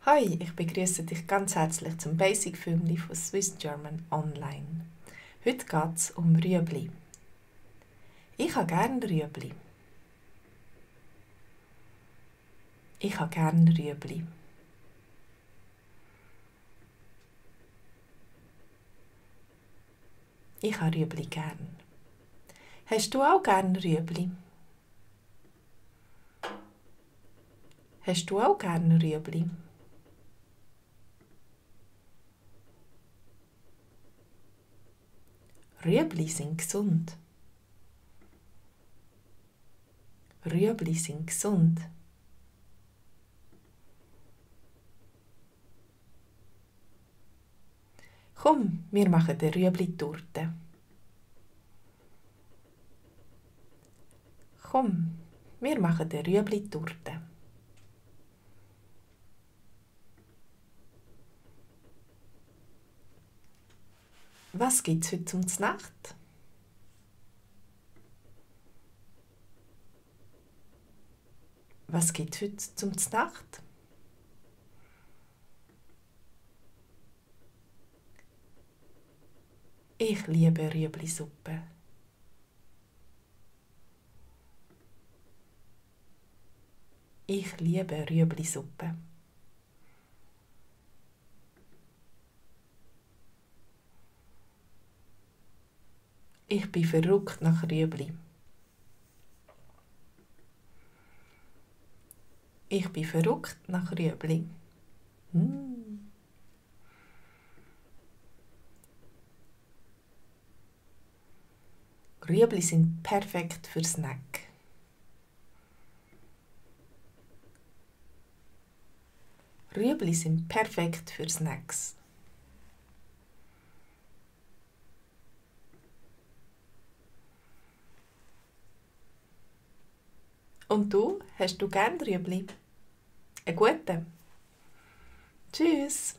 Hi, ich begrüße dich ganz herzlich zum Basic-Filmli von Swiss German Online. Heute geht es um Rüebli. Ich habe gerne Rüebli. Ich habe gerne Rüebli. Ich habe Rüebli gern. Hast du auch gerne Rüebli? Hast du auch gerne Rüebli? Rüebli sind gesund. Rüebli sind gesund. Komm, wir machen eine Rüebli-Torte. Komm, wir machen eine Rüebli-Torte. Was gibt's heute zum Znacht? Was gibt's heute zum Znacht? Ich liebe Rüebli-Suppe. Ich liebe Rüebli-Suppe. Ich bin verrückt nach Rüebli. Ich bin verrückt nach Rüebli. Rüebli sind perfekt für Snack. Rüebli sind perfekt für Snacks. Und du, hast du gern Rüebli? Einen guten. Tschüss.